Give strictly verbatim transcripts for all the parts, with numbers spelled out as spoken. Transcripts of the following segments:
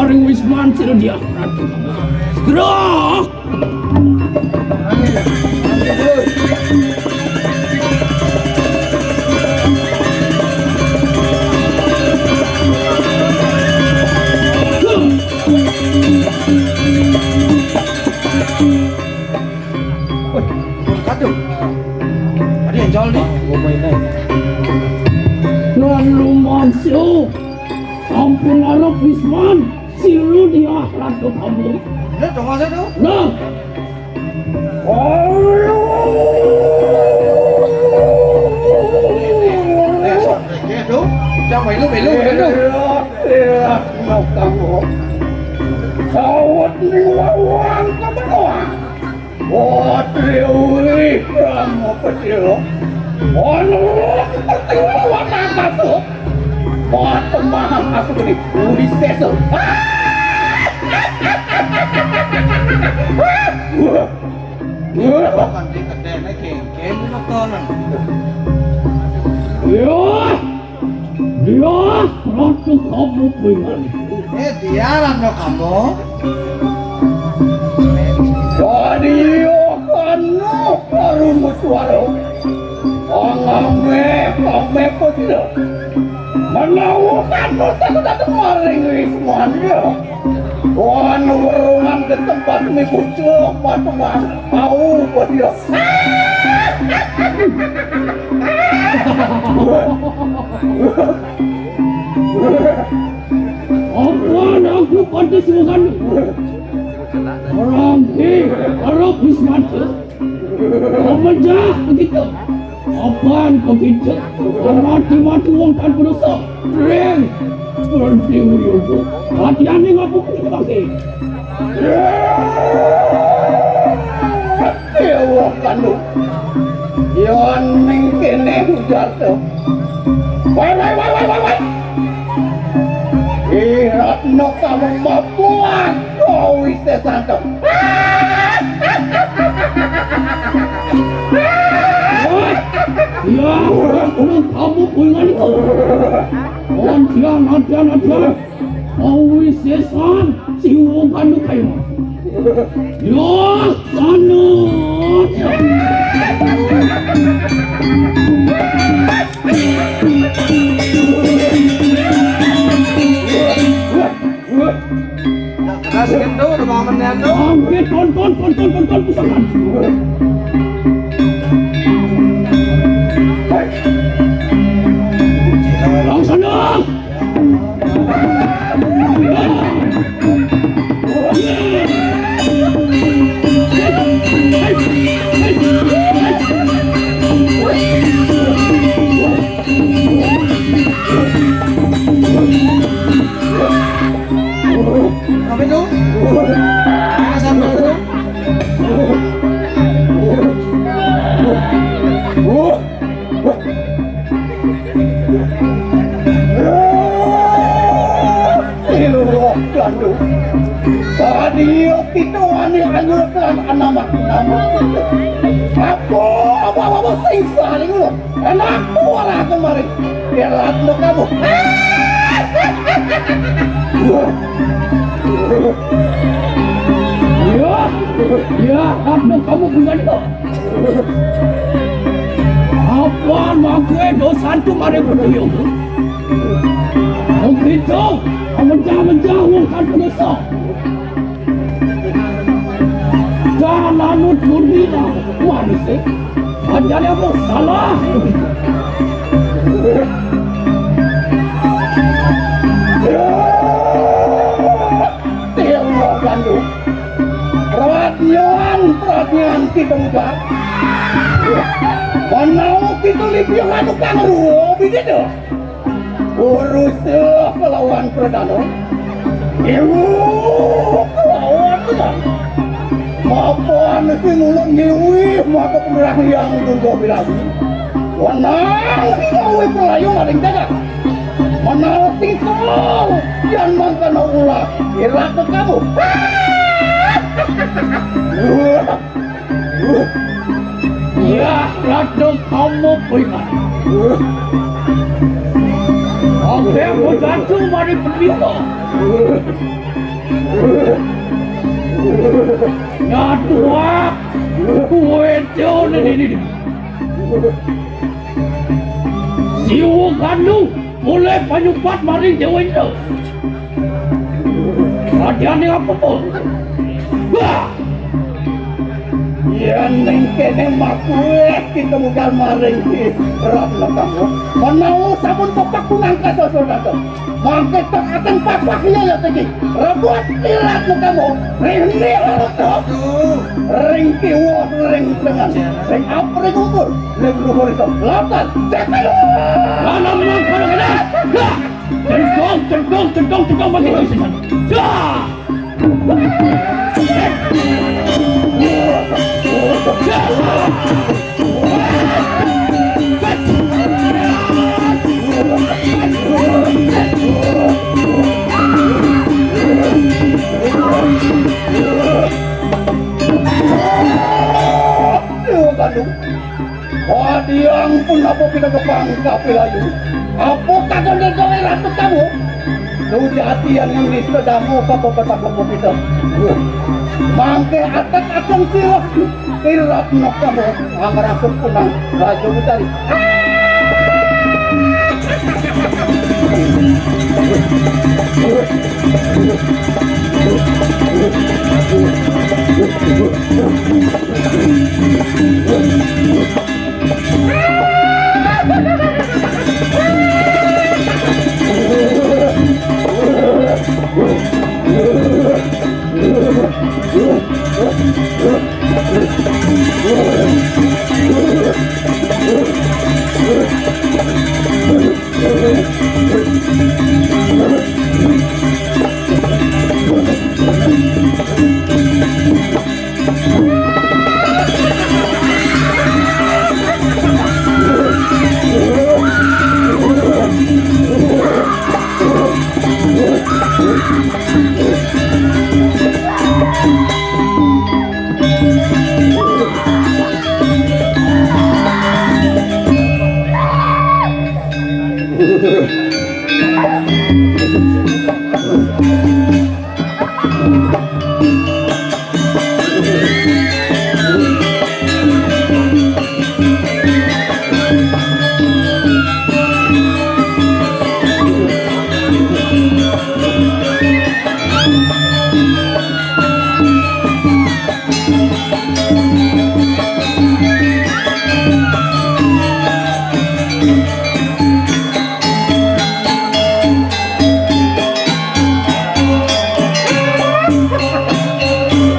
Ring Wisman sira dia. Gerak. Aduh. Tadi yang jol nih. Lalu masuk. Sampun arep Wisman, silu di akhirat to kamu. Bener dong, masa tuh? Nah. Oh. Eh, sampai ke tuh. Jangan main lu, main lu, main lu. Iya, iya, mau kamu. Sawat ning wawang kamu doang. Wah, Triwi, Rama Pesila. Ono pertiwi warna kasu. Wah, temahang aku geni, uli sesu. Wah, wah. Kan dia kedene kengken, lu nontonan. Iya. Dia ratu kamu pingan. Eh, dia ratu kamu. Dari anu baru muswaro. Angame, ame pesida. Menawa kanu satu datang maring Wismanda. Wan werungan ketempat ni pucuk patungan. Au pesida. Apa aku pantas makan? Orang di Arab Wismanda. Pemecah begitu. Apaan begitu? Mati-mati wong tanpa dosa. Ring. Berhenti uyuku. Hati-hati ngaku pakai. Dewa kandung. Yon ning kene ujar to. Wai, wai, wai, wai, wai, wai. Iratno kamu mapuan. Kau iste santo. Wai. Ya, kamu punya itu. Adian, adian, adian. Awi sesan, siwung anu kayu. Yo, sana. Keras kan tuh, udah mau menyan tuh. Oke, tonton, tonton, tonton, pusakan. Langsana. Apa itu? Mana sampai itu? Iluh, gandu. Tadi kita wani anyur lan anamat nama. Apa, apa, apa, apa, sing saling lo. Enak, ora kemarin. Berat lo kamu. Ya, ya, apa kamu bukan itu? Apa mangke dosanku mari peduyung? Begitu, menjah-menjah wong kan dosa. Jangan anu tundina, manusia. Hanya yang salah. Dewa Gandum. Perhatian, perhatian kita muda. Menawa kita lebih anu kang ruwo begitu. Urus kelawan Perdana. Ibu kelawan Perdana. Mapan sing ulun ngiwi maka perang yang tunggu bilang. Wenang gawe pelayu maring dagang. Menawa sisal, yan mangkana ulah, irak ke kamu. Ya, rada kamu kuwi, Mas. Oke, aku jatuh mari pendito. Nyatua kuwedone dini. Siwung Gandhu oleh panyupat maring Dewa Indra. Adiane apa to? Wah! Yen ning kene makuweh kita budal maring Ki Ratna Kamo. Menawa sampun pepak kunang kasosonaken. Mangke tak akan papah iya ya teki. Rebut Ki Ratna Kamo. Ring Niharta. Ring kiwa, ring tengen. Ring apring ungkur. Ring luhur iso. Lapan. Setan. Tanam nang karo kena. Dah. Centong, centong, centong, centong, bagi kami setan. Dah. Aduh, aduh. Wadiang pun apa kita kepang kapilayu. Apa kagak gawe ratu kamu? Sujati yang ngemis kedamu apa petak apa kita. Mangke atak akan sirah. Irat nok kamu. Angara sempurna. Raja Utari.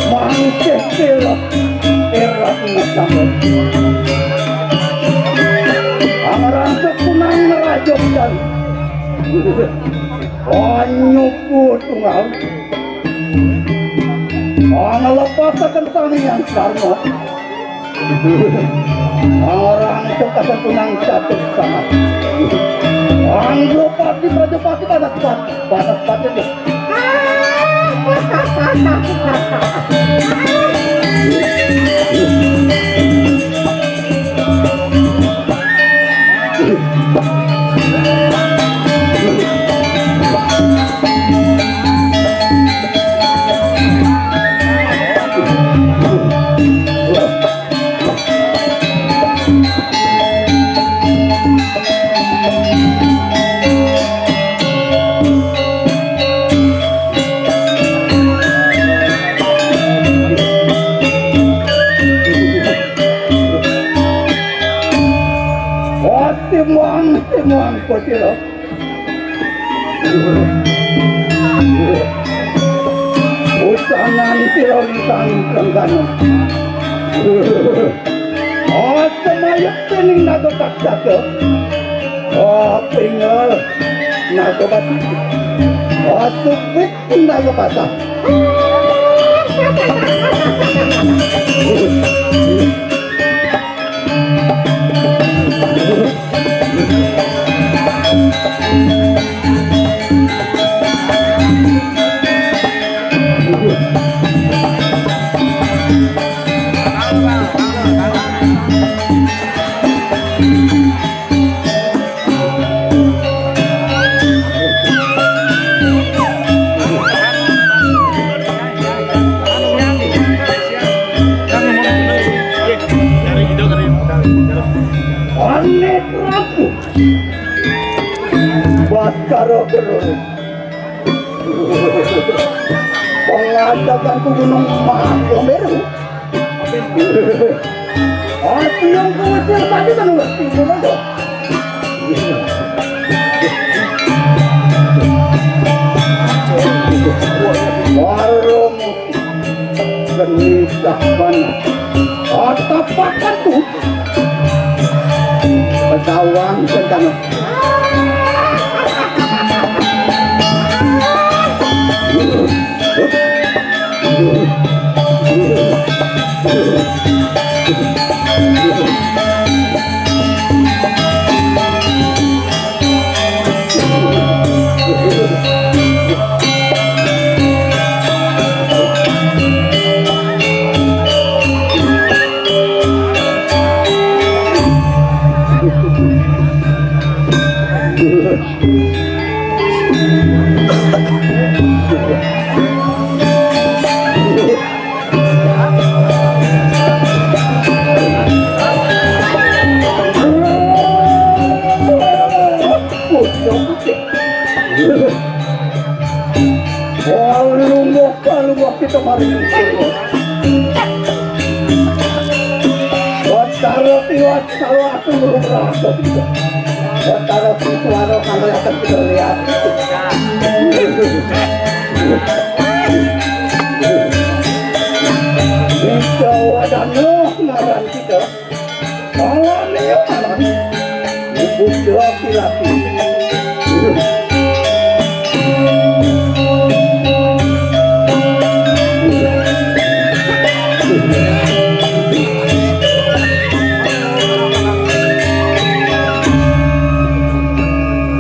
Mangke sira erat ngesambat. Angrangkep punang ngrajokan. Anyupu tunggal. Anglepasaken Sang Hyang Karma. Orang sukses punang catur sama. Anggo pati prajapati pada kuat, pada kuat itu. Wah, timuang, timuang, kocil. Ucanan sira lintang lenggana. Asemayek dening naga raksasa. Apingal naga batu. Asupit naga patah. Ané Prabu Baskara Gerur. Pangadakan ku Gunung Mahameru. Ati yang kuwit yang tadi kan wis timbul aja. Warung Geni Sahbana. Atapakan tuh. Petawan sentana. Kalungguh, kalungguh kita mari. Batara tiwas kalau aku belum rasa juga. Batara tiwas kalau akan kita lihat. Bisa wadahnya ngaran kita. Awan ya, awan. Ibu laki-laki.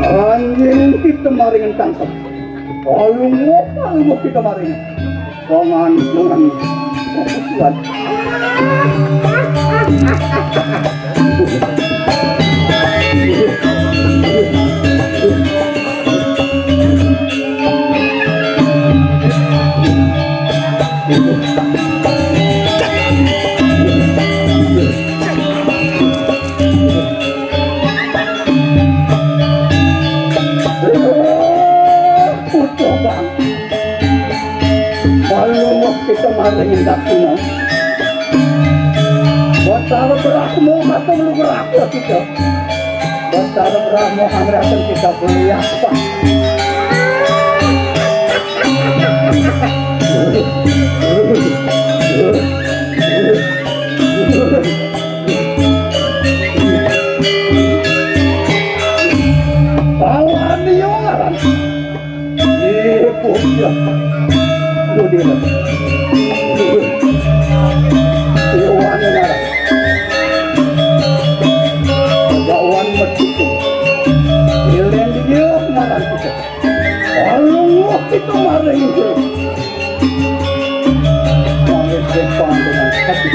Anjing kita maringan tangkap. Kalungguh, kalungguh kita maringan. Jangan, jangan. Utuh bang. Kalau kita maringin dapina. Batara Brahma kata lu berapa kita. Batara Brahma hamratan kita beli apa? Awan yo ngaran. Eh, bocah. Budi lah. Iwan ngaran. Bakwan metu. Ilen dia ngaran kita. Alung itu maring itu. Pamit depan dengan hati.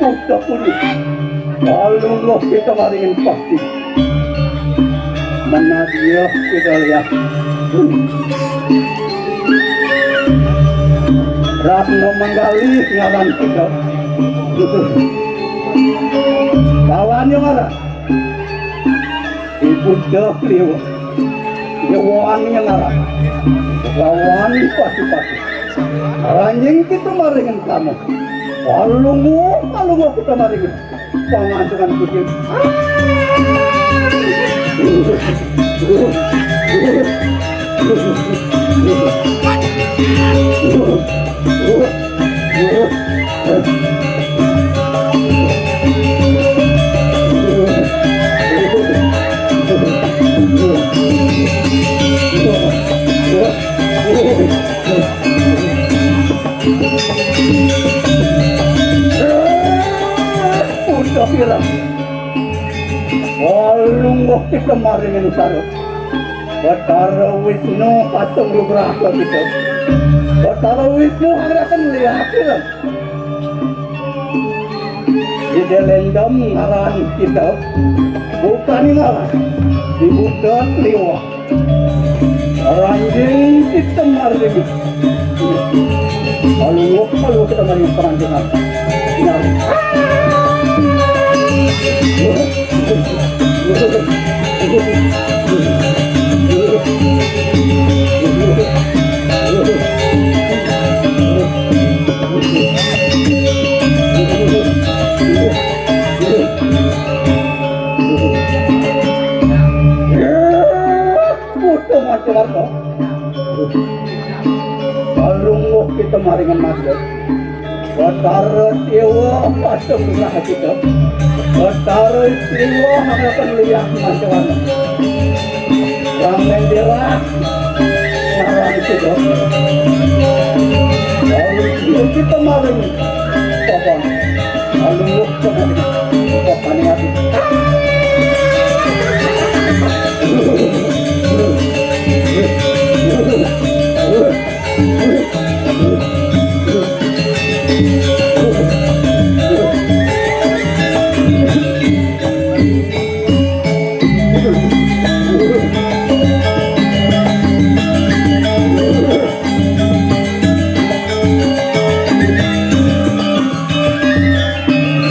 Udah pulih. Lalu loh kita maringin pasti. Mana dia kita lihat. Ratno manggali ngaran kita. Lawannya ngaran. Ibu dah liwat. Nyawan yang ngaran. Lawan pasti-pasti. Ranjing kita maringan kamu. Alungu, alungu kita maringan. Pangantungan kucing. Udah bilang. Walungguh kita maringin sarut. Batara Wisnu patung rugrasa kita. Batara Wisnu akan lihat kita. Delendam ngaran kita, bukan ngaran di budak liwat. Ranjing kita maring. Kalau kalau kita maring peranjingan. Nah. Kudu mancuwarta. Kalungguh kita maringan mati. Batara Siwa pasang rahasita. Batara Siwa harapan liak mancuwarta. Ramen dirah. Marang kita. Lalu kita maring. Papa. Alungguh ka maring. Papa ni ati.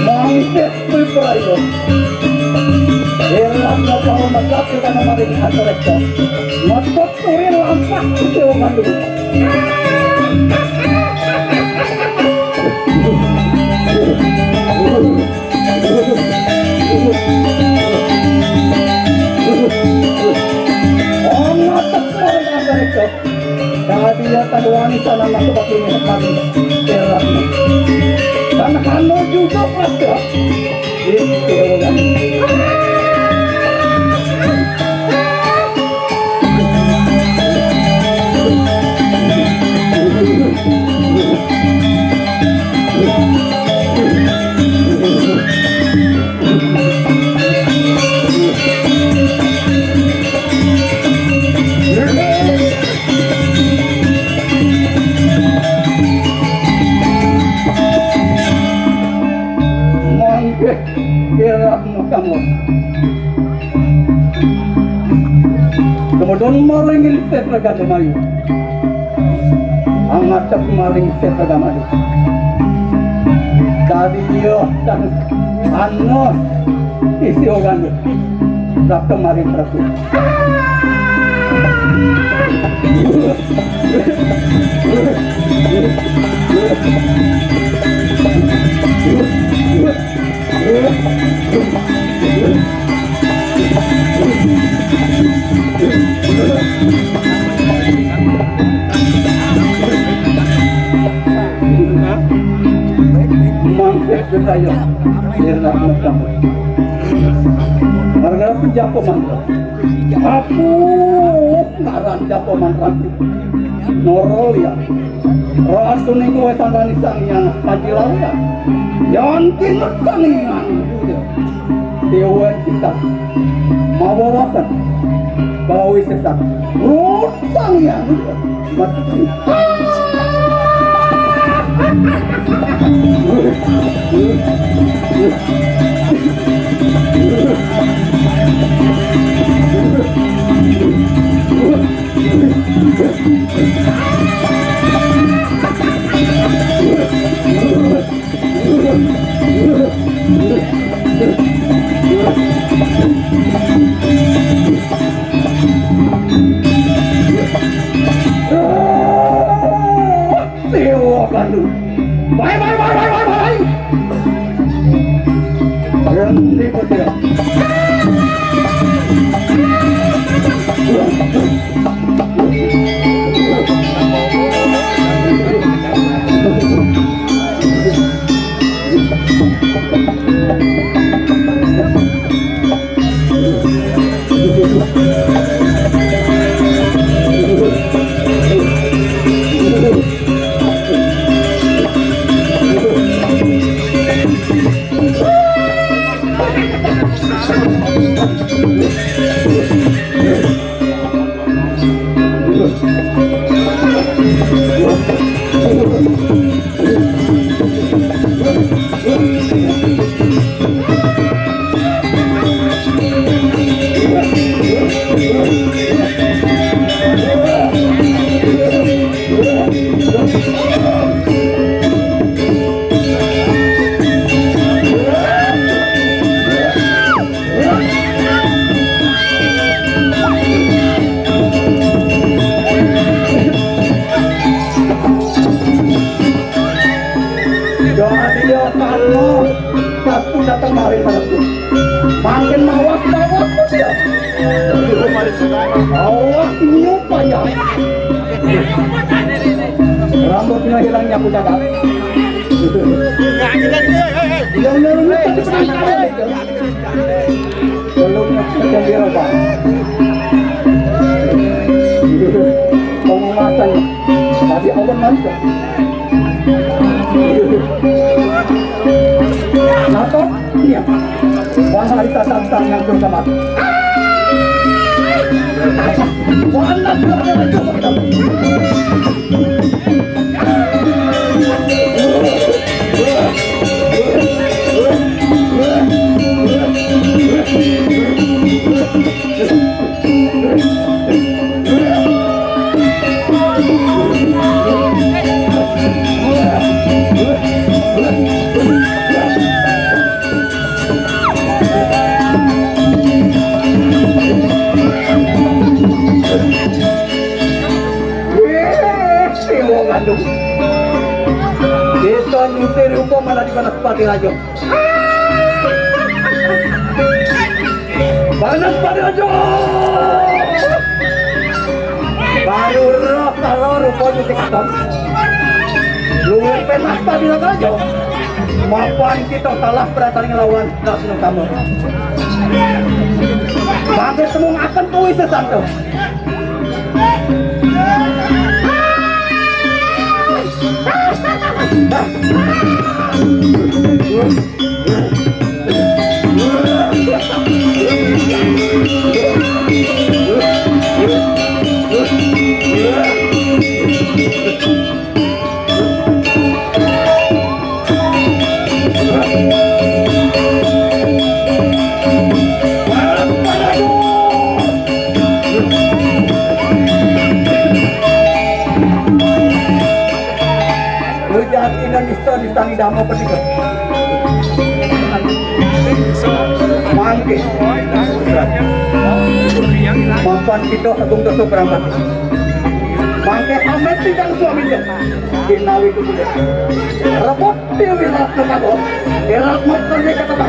Mangkit Piprayo. Ilang na pahumagap kita na maring asarekto. Matuturi lampak iti umanu. Ang atak maring asarekto. Dadi ya taduan sana masuk aku ini kami. Ilang na. Dan hano juga pada. Mangke. Kira mo kamo. Kemudian maring ing Setra Gamayu. Angadep maring Setra Gamayu. Dadi iya tan anos isi ogan. Raka maring Prabu. Mangkit getayo. Marga penjapo mantra. Apu ngaran japo mantra. Norol ya. Ratu ning wesan rani Sang Hyang Aji Lawe. Yan kinut Sang Hyang Yuda. Dewa kita. Mawawakan. Bawi sesak. Rut Sang Hyang Yuda. Mati. Dewa Bandung. Bye, bye, bye, bye, bye, bye. Berhenti, Putra. Pas datang mari padaku. Makin mawas-mawas saja. Awak niup aja. Rambutnya hilangnya aku jaga. Yang nyuruh tapi sekali. Belum terjadi apa? Pengemasan. Tadi Allah nanti. Nonton? Iya. Wah, hari tatang-tatang yang terutama. Wah, anak, anak, anak, anak. Wéh, si wong anu. Desa nyutir rupa malah dibalas pakai aja. Balas pakai aja. Baru roh kalau rupa nyutik katon. Luwih penak tadi lah aja. Mapan kita salah berasal ngelawan. Ndak seneng kamu. Bagus temu akan kuwi sesanto. Rujak Indonesia di Tani Damo Pedika. Mangke. Mapan kita agung dosa berangkat. Mangke amet tidak suami dia. Dinawi itu dia. Repot Dewi Ratna Mago. Erat motor dia kata.